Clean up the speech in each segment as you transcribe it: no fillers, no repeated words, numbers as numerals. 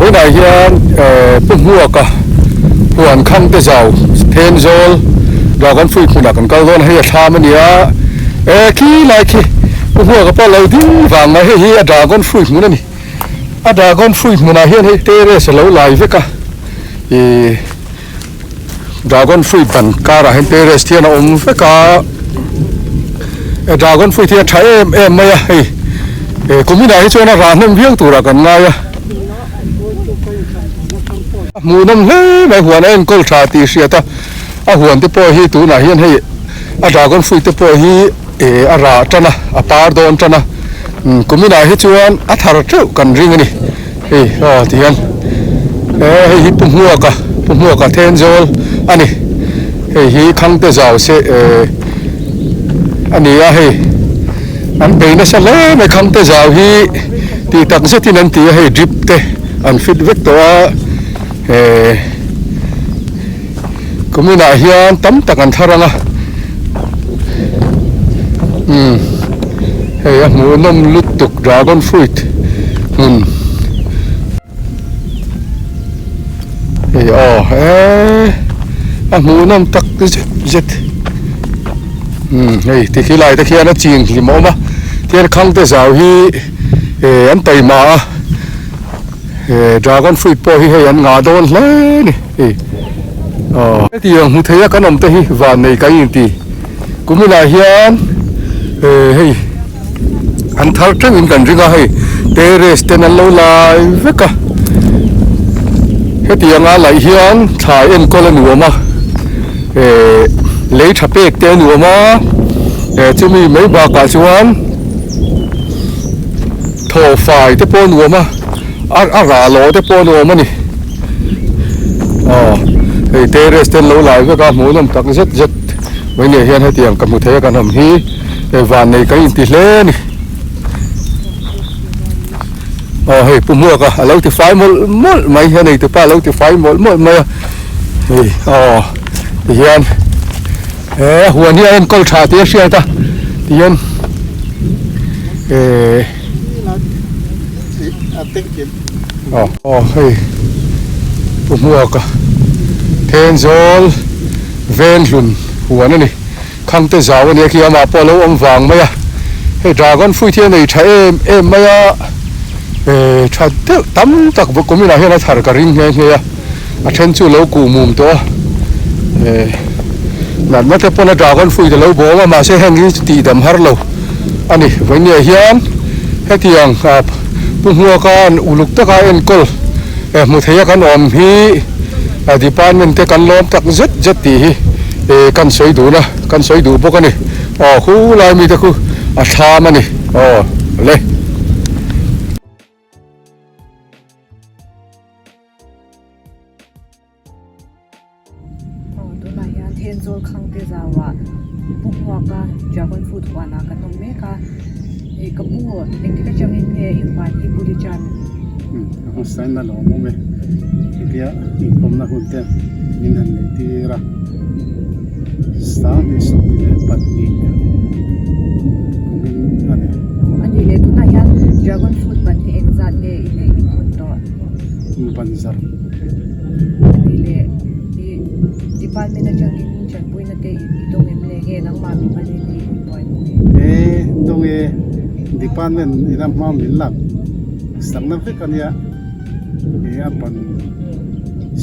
Vawiinah hian Pu Hmuaka huan khang te zau Thenzawl Dragon Fruit hmunah kan kal dawn a, hei a thlam a nia e khi lai khi Pu Hmuaka pawh lo ding vang mai hei hi a Dragon Fruit hmun a ni a Dragon Fruit hmunah hian hei terrace a lo lai vek a ih Dragon Fruit ban karah hian terrace te hian a awm vek a e Dragon Fruit hi a tha em em mai a hei e kuminah hi chuan a rah hnem viau turah kan ngai a hmuhnawm hle mai huan a enkawl tha tih hriat a a huan te pawh hi tunah hian hei a Dragon Fruit te pawh hi e a rah tan a a par dawn tan a kuminah hi chuan a thar teuh kan ring a ni. Hei aw ti hian eh hei hi Pu Hmuaka Pu Hmuaka Thenzawl a ni hei hi Khangte zau se eh a ni a hei an bei nasa hle mai Khangte zau hi tih tak zetin an ti a hei drip te an fit vek tawh a eh kuminah hian tam tak an thar ang a umm hei a hmuhnawm lutuk dragon fruit hmun hei aw eee a hmuhnawm tak zet zet umm hei tikhi lai te khian a ching hlim a awm a tihian khangte zau hi eh an taima a. He dragon fruit pawh hi hei an ngah dawn hle a ni hei aw hetiang hmu thei a kan awm te hi van nei kan inti kuminah hian hei an thar teuh in kan ring a hei terrace ten an lo lai vek a hetiang a laih hian thlai enkawl a nuam a lei tha pek te a nuam a chumi mai bakah chuan. Thaw fai te pawh a nuam a, a rah lawh te pawh a nuam a ni. Aw hei terrace te an lo lai vek a hmuhnawm tak zet zet mai nia hian hetiang ka hmu thei a kan awm hi hei vannei kan inti hle a ni. Aw hei Pu Hmuaka a lo ti fai mawlh mawlh mai a nei tupa a lo ti fai mawlh mawlh mai a hei aw tihian he huan hi a enkawl tha tih a hriat a tihian eh aw aw hei Pu Hmuaka Thenzawl Venhlun huan a ni Khangte zau a nia khi amah pawh a lo awm vang mai a hei dragon fruit hi a nei tha em em mai a eh tha deuh tam tak kuminah hian a thar ka ring nghe nghe a. A then chu lo kuh mum tawh a, eh natna te pawn a dragon fruit a lo bawm a mahse heng hi tih dam har lo a ni. Vawinia hian hetiang ah Pu Hmuaka an uluk taka enkawl eh hmu thei a kan awm hi ah department te kan lawm tak zet zet tih hi eh kan sawi dun a kan sawi duh bawk a ni. Aw khu lai mite khu a thlam a ni aw le. Aw tunah hian Thenzawl Khangte zauah Pu Hmuaka Dragon Fruit huanah kan awm mek a ih ka pu engtik atangin nge i huan hi bul i tan? Umm a hmasain a lawm awm e hetia inkawmna hun te min han neih tir a 20 24 kumin a ni. A nih leh tunah hian Dragon Fruit ban hi engzat nge i neih i phun tawh? Banzar. Ani leh i department atangin tanpuina te i dawng em le nge nangmah mi malin i buaipui? E dawng e, department ina hma min lak sakna vek ania e a ban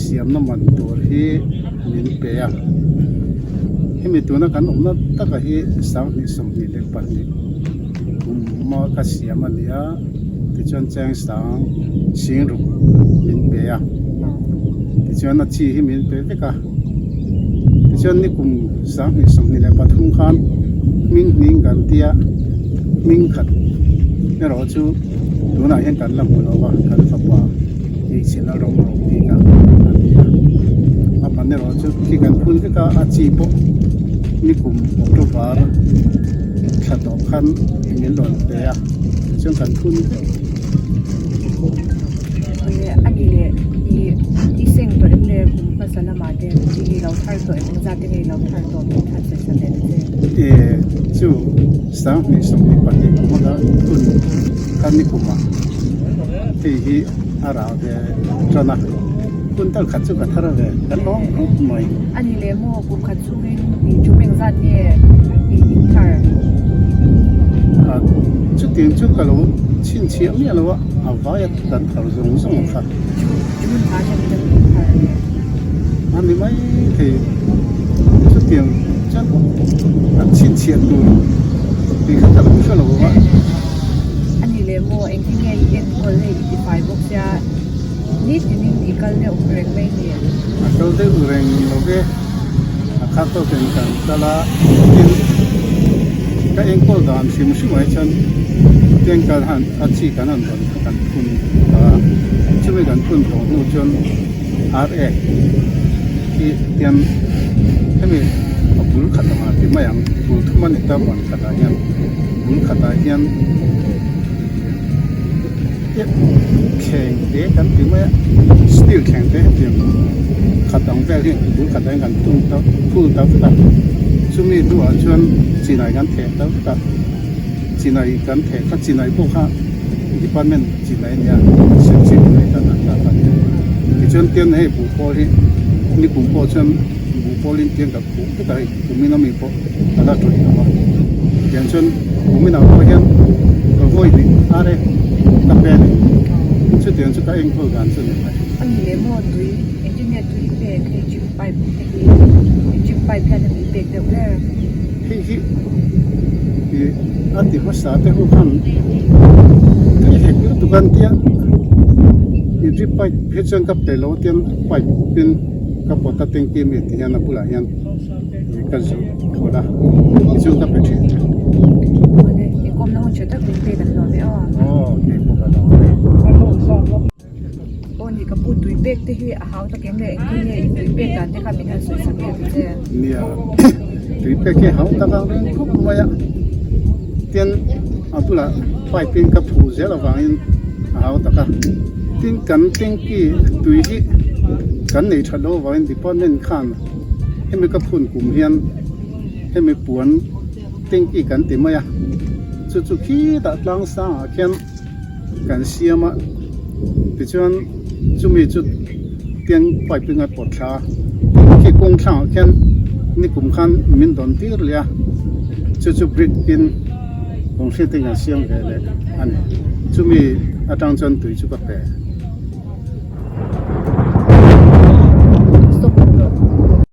siamna man tur hi min pe a, hemi tuna kan awmna taka hi 2022 kum a ka siam ania. Tichuan Chengsang Singruk min pe a. a, tichuan a chi hi min pe vek a, tichuan nikum 2023 khan hming hning kan tia hming khat erawh chu tunah hian kan la hmu lo va, kan fapa hmeichhe la rawng rawng bik a a ni a, a ban erawh chu khi kan phun vek a, a chi pawh nikum October thla tawh khan min rawn pe a, tichuan kan phun vek. A ni leh i i seng tawh em le kum hmasa lamah te i lo thar tawh em engzat te nge i lo thar tawh min that se sa leh che. E chu 2022 kum a hun kha ni kumah hei hi a rah ve tan a, hun tal khat chu ka thar ve kan lawm khawp mai. A ni leh maw kum khat chungin i tum engzat nge i inthar? Chutiang chu ka lo chhinchhiah miah lo a, a vai a kan thar zawng zawng kha. June hma atangin a mi inthar le. A ni mai thei, chutiang chuan an chhinchhiah tur tih kha ka lo hre lo a. A ni leh maw engtin nge i enkawl hei i tifai bawk sia nitinin i kal deuh reng mai ni? A kal deuh reng lo ve. A khat tawkin kan kal a, tin ka enkawl dan hrim hrim ah hi chuan tiang kal han a chi kan han rawn kha kan phun ta a, chumi kan phun tawh hnu chuan ar ek hi tian hemi a bul khat anga ti mai ang bul thum a ni ta ban khatah hian bul khatah hian Thleng te kan ti mai a, steel thleng te hetiang khat ang vel hi bul khatah hian kan tung ta phul ta vek a, chumi hnuah chuan chinai kan theh ta vek a, chinai kan theh kha chinai pawh kha department chinai a nia serchhip chinai kha kan lak a nia, tichuan tian hei buhpawl hi nikum pawh chuan buhpawlin tiang kan khuh vek a hei kumin ami pawh a la tawih lo a, tiang chuan kuminah pawh hian ka vawi hnih ar e ka pe a ni, chutiang chu ka enkawl dan chu a ni mai. A ni leh maw tui engtin nge tui pek hei drip pipe te hi drip pipe hian a mi pek deuh ber. Hei hi ih a ti hmasa te ho khan tui hek lutuk an tia ih drip pipe hi chuan ka pe lo tian pipe in ka pawt a tanky mi ti hian a bulah hian. Ka zu thawlh a, tichuan ka pe thin. Awle, i kawmna hun tha tak min pek an lawm e aw. Aw, kei pawh ka lawm e. Aw ni, ka pu tui pek te hi a hau tak em le, engtin nge i tui pek dan te kha min han sawi sak leh ta che? Nia, tui pek hi hau tak ang reng khawp mai a, tin a bulah pipe in ka phuh zel avangin a hau tak a, tin kan tanky tui hi kan nei that loh avangin department khan Hemi ka phun kum hian hemi puan tanky kan ti mai a, chu chu khitah tlang sangah khian kan siam a, tichuan chumi chu tiang pipe in a pawt thla a, khi kawng thlangah khian nikum khan min dawn tir leh a, chu chu brick in concrete in kan siam ve leh a ni, chumi atang chuan tui chu ka pe.